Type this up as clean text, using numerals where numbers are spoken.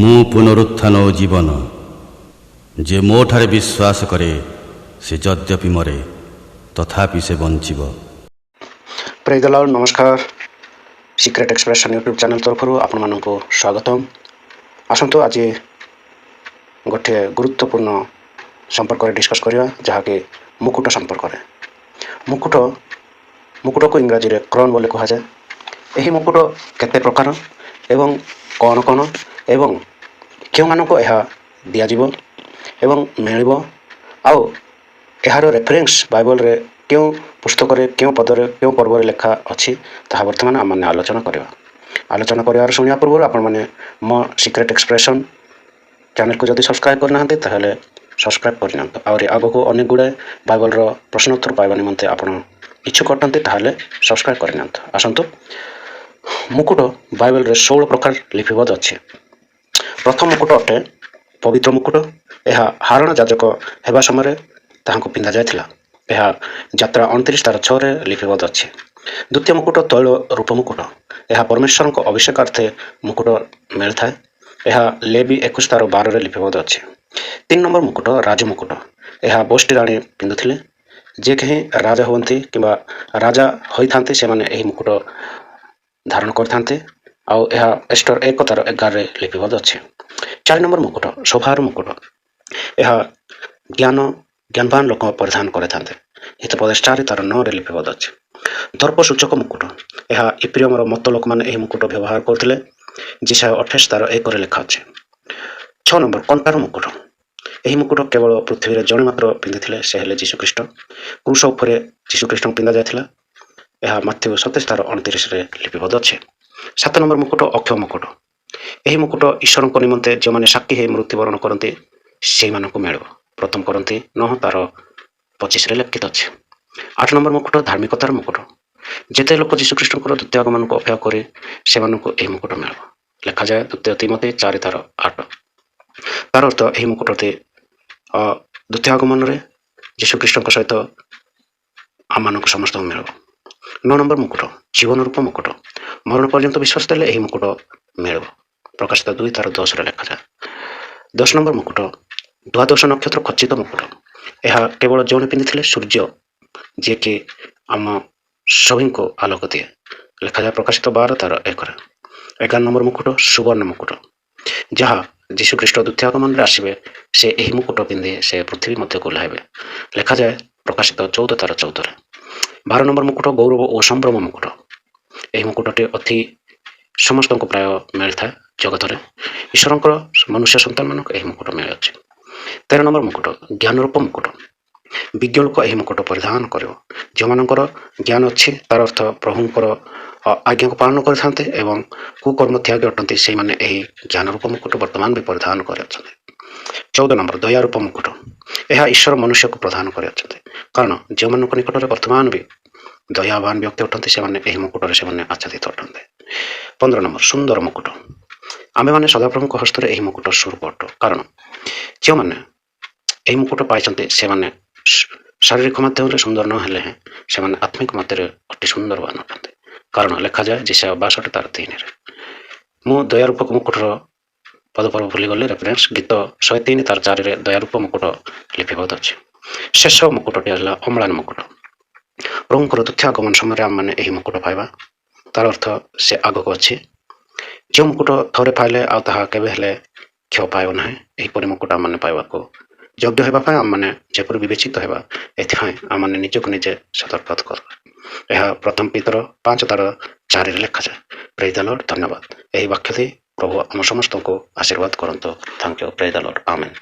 ମୁଁ ପୁନରୁତ୍ଥାନ ଓ ଜୀବନ। ଯେ ମୋଠାରେ ବିଶ୍ୱାସ କରେ, ସେ ଯଦ୍ୟପି ମରେ, ତଥାପି ସେ ବଞ୍ଚିବ। ପ୍ରେଜ୍ ଦ ଲର୍ଡ। ନମସ୍କାର। ସିକ୍ରେଟ୍ ଏକ୍ସପ୍ରେସନ୍ ୟୁଟ୍ୟୁବ୍ ଚ୍ୟାନେଲ୍ ତରଫରୁ ଆପଣମାନଙ୍କୁ ସ୍ୱାଗତମ। ଆସନ୍ତୁ, ଆଜି ଗୋଟିଏ ଗୁରୁତ୍ୱପୂର୍ଣ୍ଣ ସମ୍ପର୍କରେ ଡିସ୍କସ୍ କରିବା, ଯାହାକି ମୁକୁଟ ସମ୍ପର୍କରେ। ମୁକୁଟକୁ ଇଂରାଜୀରେ କ୍ରାଉନ୍ ବୋଲି କୁହାଯାଏ। ଏହି ମୁକୁଟ କେତେ ପ୍ରକାର ଏବଂ କ'ଣ କ'ଣ ଏବଂ କେଉଁମାନଙ୍କୁ ଏହା ଦିଆଯିବ ଏବଂ ମିଳିବ, ଆଉ ଏହାର ରେଫରେନ୍ସ ବାଇବଲରେ କେଉଁ ପୁସ୍ତକରେ, କେଉଁ ପଦରେ, କେଉଁ ପର୍ବରେ ଲେଖା ଅଛି, ତାହା ବର୍ତ୍ତମାନ ଆମେମାନେ ଆଲୋଚନା କରିବା। ଆଲୋଚନା କରିବାର ଶୁଣିବା ପୂର୍ବରୁ ଆପଣମାନେ ମୋ ସିକ୍ରେଟ୍ ଏକ୍ସପ୍ରେସନ୍ ଚ୍ୟାନେଲକୁ ଯଦି ସବସ୍କ୍ରାଇବ୍ କରିନାହାନ୍ତି, ତାହେଲେ ସବସ୍କ୍ରାଇବ୍ କରିନିଅନ୍ତୁ। ଆହୁରି ଆଗକୁ ଅନେକ ଗୁଡ଼ିଏ ବାଇବଲର ପ୍ରଶ୍ନ ଉତ୍ତର ପାଇବା ନିମନ୍ତେ ଆପଣ ଇଚ୍ଛୁକ ଅଟନ୍ତି, ତାହେଲେ ସବସ୍କ୍ରାଇବ୍ କରିନିଅନ୍ତୁ। ଆସନ୍ତୁ, ମୁକୁଟ ବାଇବଲରେ 16 ପ୍ରକାର ଲିପିବଦ୍ଧ ଅଛି। ପ୍ରଥମ ମୁକୁଟ ଅଟେ ପବିତ୍ର ମୁକୁଟ। ଏହା ହାରଣ ଯାଜକ ହେବା ସମୟରେ ତାହାଙ୍କୁ ପିନ୍ଧାଯାଇଥିଲା। ଏହା ଯାତ୍ରା 29 ତାର 6ରେ ଲିପିବଦ୍ଧ ଅଛି। ଦ୍ୱିତୀୟ ମୁକୁଟ ତୈଳ ରୂପ ମୁକୁଟ। ଏହା ପରମେଶ୍ୱରଙ୍କ ଅଭିଷେକାର୍ଥେ ମୁକୁଟ ମିଳିଥାଏ। ଏହା ଲେବି 21 ତାର 12ରେ ଲିପିବଦ୍ଧ ଅଛି। 3 ନମ୍ବର ମୁକୁଟ ରାଜମୁକୁଟ। ଏହା ବଷ୍ଟି ରାଣୀ ପିନ୍ଧୁଥିଲେ। ଯେ କେହି ରାଜା ହୁଅନ୍ତି କିମ୍ବା ରାଜା ହୋଇଥାନ୍ତି, ସେମାନେ ଏହି ମୁକୁଟ ଧାରଣ କରିଥାନ୍ତି। ଆଉ ଏହା ଏଷ୍ଟର 1 ତାର 11ରେ ଲିପିବଦ୍ଧ ଅଛି। 4 ନମ୍ବର ମୁକୁଟ ଶୋଭାର ମୁକୁଟ। ଏହା ଜ୍ଞାନବାନ ଲୋକ ପରିଧାନ କରିଥାନ୍ତି। ହିତୋପଦେଶ 4 ତାର 9ରେ ଲିପିବଦ୍ଧ ଅଛି। ଦର୍ପ ସୂଚକ ମୁକୁଟ। ଏହା ଇପ୍ରିୟମର ମତ୍ତ ଲୋକମାନେ ଏହି ମୁକୁଟ ବ୍ୟବହାର କରୁଥିଲେ। ଯିଶାଇୟ 28 ତାର 1ରେ ଲେଖା ଅଛି। 6 ନମ୍ବର କଣ୍ଟାର ମୁକୁଟ। ଏହି ମୁକୁଟ କେବଳ ପୃଥିବୀରେ ଜଣେ ମାତ୍ର ପିନ୍ଧିଥିଲେ, ସେ ହେଲେ ଯୀଶୁଖ୍ରୀଷ୍ଟ। କ୍ରୁଶ ଉପରେ ଯୀଶୁଖ୍ରୀଷ୍ଟଙ୍କୁ ପିନ୍ଧା ଯାଇଥିଲା। ଏହା ମାଥ୍ୟୁ 27 ତାର 29ରେ ଲିପିବଦ୍ଧ ଅଛି। 7 ନମ୍ବର ମୁକୁଟ ଅକ୍ଷୟ ମୁକୁଟ। ଏହି ମୁକୁଟ ଈଶ୍ୱରଙ୍କ ନିମନ୍ତେ ଯେଉଁମାନେ ସାକ୍ଷୀ ହେଇ ମୃତ୍ୟୁବରଣ କରନ୍ତି, ସେଇମାନଙ୍କୁ ମିଳିବ। ପ୍ରଥମ କରିନ୍ଥୀୟ 9 ତାର 25ରେ ଲିଖିତ ଅଛି। 8 ନମ୍ବର ମୁକୁଟ ଧାର୍ମିକତାର ମୁକୁଟ। ଯେତେ ଲୋକ ଯୀଶୁଖ୍ରୀଷ୍ଟଙ୍କର ଦ୍ୱିତୀୟ ଆଗମନକୁ ଅପେକ୍ଷା କରି, ସେମାନଙ୍କୁ ଏହି ମୁକୁଟ ମିଳିବ। ଲେଖାଯାଏ ଦ୍ୱିତୀୟ ତୀମଥି 4 ତାର 8। ତାର ଅର୍ଥ ଏହି ମୁକୁଟଟି ଦ୍ୱିତୀୟ ଆଗମନରେ ଯୀଶୁଖ୍ରୀଷ୍ଟଙ୍କ ସହିତ ଆମମାନଙ୍କୁ ସମସ୍ତଙ୍କୁ ମିଳିବ। 9 ନମ୍ବର ମୁକୁଟ ଜୀବନ ରୂପ ମୁକୁଟ। ମରଣ ପର୍ଯ୍ୟନ୍ତ ବିଶ୍ୱାସ ଦେଲେ ଏହି ମୁକୁଟ ମିଳିବ। ପ୍ରକାଶିତ 2 ତାର 10ରେ ଲେଖାଯାଏ। 10 ନମ୍ବର ମୁକୁଟ ଦ୍ୱାଦଶ ନକ୍ଷତ୍ର ଖଚିତ ମୁକୁଟ। ଏହା କେବଳ ଜଣେ ପିନ୍ଧିଥିଲେ, ସୂର୍ଯ୍ୟ, ଯିଏକି ଆମ ସଭିଙ୍କୁ ଆଲୋକ ଦିଏ। ଲେଖାଯାଏ ପ୍ରକାଶିତ 12 ତାର 1ରେ। 11 ନମ୍ବର ମୁକୁଟ ସୁବର୍ଣ୍ଣ ମୁକୁଟ। ଯାହା ଯୀଶୁଖ୍ରୀଷ୍ଟ ଦ୍ୱିତୀୟ ଆଗମନରେ ଆସିବେ, ସେ ଏହି ମୁକୁଟ ପିନ୍ଧି ସେ ପୃଥିବୀ ମଧ୍ୟକୁ ଓହ୍ଲାଇବେ। ଲେଖାଯାଏ ପ୍ରକାଶିତ 14 ତାର 14ରେ। 12 ନମ୍ବର ମୁକୁଟ ଗୌରବ ଓ ସମ୍ଭ୍ରମ ମୁକୁଟ। ଏହି ମୁକୁଟଟି ଅତି ସମସ୍ତଙ୍କୁ ପ୍ରାୟ ମିଳିଥାଏ। ଜଗତରେ ଈଶ୍ୱରଙ୍କର ମନୁଷ୍ୟ ସନ୍ତାନମାନଙ୍କୁ ଏହି ମୁକୁଟ ମିଳିଅଛି। 13 ନମ୍ବର ମୁକୁଟ ଜ୍ଞାନରୂପ ମୁକୁଟ। ବିଜ୍ଞ ଲୋକ ଏହି ମୁକୁଟ ପରିଧାନ କରିବ। ଯେଉଁମାନଙ୍କର ଜ୍ଞାନ ଅଛି, ତାର ଅର୍ଥ ପ୍ରଭୁଙ୍କର ଆଜ୍ଞାକୁ ପାଳନ କରିଥାନ୍ତି ଏବଂ କୁକର୍ମ ତ୍ୟାଗୀ ଅଟନ୍ତି, ସେଇମାନେ ଏହି ଜ୍ଞାନରୂପ ମୁକୁଟ ବର୍ତ୍ତମାନ ବି ପରିଧାନ କରିଅଛନ୍ତି। 14 ନମ୍ବର ଦୟାରୂପ ମୁକୁଟ। ଏହା ଈଶ୍ୱର ମନୁଷ୍ୟକୁ ପ୍ରଦାନ କରିଅଛନ୍ତି, କାରଣ ଯେଉଁମାନଙ୍କ ନିକଟରେ ବର୍ତ୍ତମାନ ବି ଦୟାବାନ ବ୍ୟକ୍ତି ଅଟନ୍ତି, ସେମାନେ ଏହି ମୁକୁଟରେ ସେମାନେ ଆଚ୍ଛାଦିତ ଅଟନ୍ତି। 15 ନମ୍ବର ସୁନ୍ଦର ମୁକୁଟ। ଆମ୍ଭେମାନେ ସଦାପ୍ରଭୁଙ୍କ ହସ୍ତରେ ଏହି ମୁକୁଟ ସ୍ୱରୂପ ଅଟୁ, କାରଣ ଯେଉଁମାନେ ଏହି ମୁକୁଟ ପାଇଛନ୍ତି, ସେମାନେ ଶାରୀରିକ ମାଧ୍ୟମରେ ସୁନ୍ଦର ନ ହେଲେ ହେଁ ସେମାନେ ଆତ୍ମିକ ମଧ୍ୟରେ ଅତି ସୁନ୍ଦରବାନ ଅଟନ୍ତି, କାରଣ ଲେଖାଯାଏ ଯିଶାଇୟ 62 ତାର 3ରେ। ମୁଁ ଦୟାରୂପକ ମୁକୁଟର ପଦପର୍ବ ଭୁଲିଗଲି। ରେଫରେନ୍ସ ଗୀତ 103 ତାର 4ରେ ଦୟାରୂପ ମୁକୁଟ ଲିପିବଦ୍ଧ ଅଛି। ଶେଷ ମୁକୁଟଟି ହେଲା ଅମ୍ଳାନ ମୁକୁଟ। ପ୍ରଭୁଙ୍କର ଦ୍ୱିତୀୟ ଆଗମନ ସମୟରେ ଆମେମାନେ ଏହି ମୁକୁଟ ପାଇବା। ତାର ଅର୍ଥ ସେ ଆଗକୁ ଅଛି। ଯେଉଁ ମୁକୁଟ ଥରେ ପାଇଲେ ଆଉ ତାହା କେବେ ହେଲେ କ୍ଷୟ ପାଇବ ନାହିଁ, ଏହିପରି ମୁକୁଟ ଆମମାନେ ପାଇବାକୁ ଯୋଗ୍ୟ ହେବା ପାଇଁ ଆମମାନେ ଯେପରି ବିବେଚିତ ହେବା, ଏଥିପାଇଁ ଆମମାନେ ନିଜକୁ ନିଜେ ସତର୍କ କରିବା। ଏହା ପ୍ରଥମ ପିତର 5 ତାର 4ରେ ଲେଖାଯାଏ। ପ୍ରେଜ୍ ଦ ଲର୍ଡ। ଧନ୍ୟବାଦ। ଏହି ବାକ୍ୟ ଦେଇ ପ୍ରଭୁ ଆମ ସମସ୍ତଙ୍କୁ ଆଶୀର୍ବାଦ କରନ୍ତୁ। Thank you. Praise the Lord. Amen.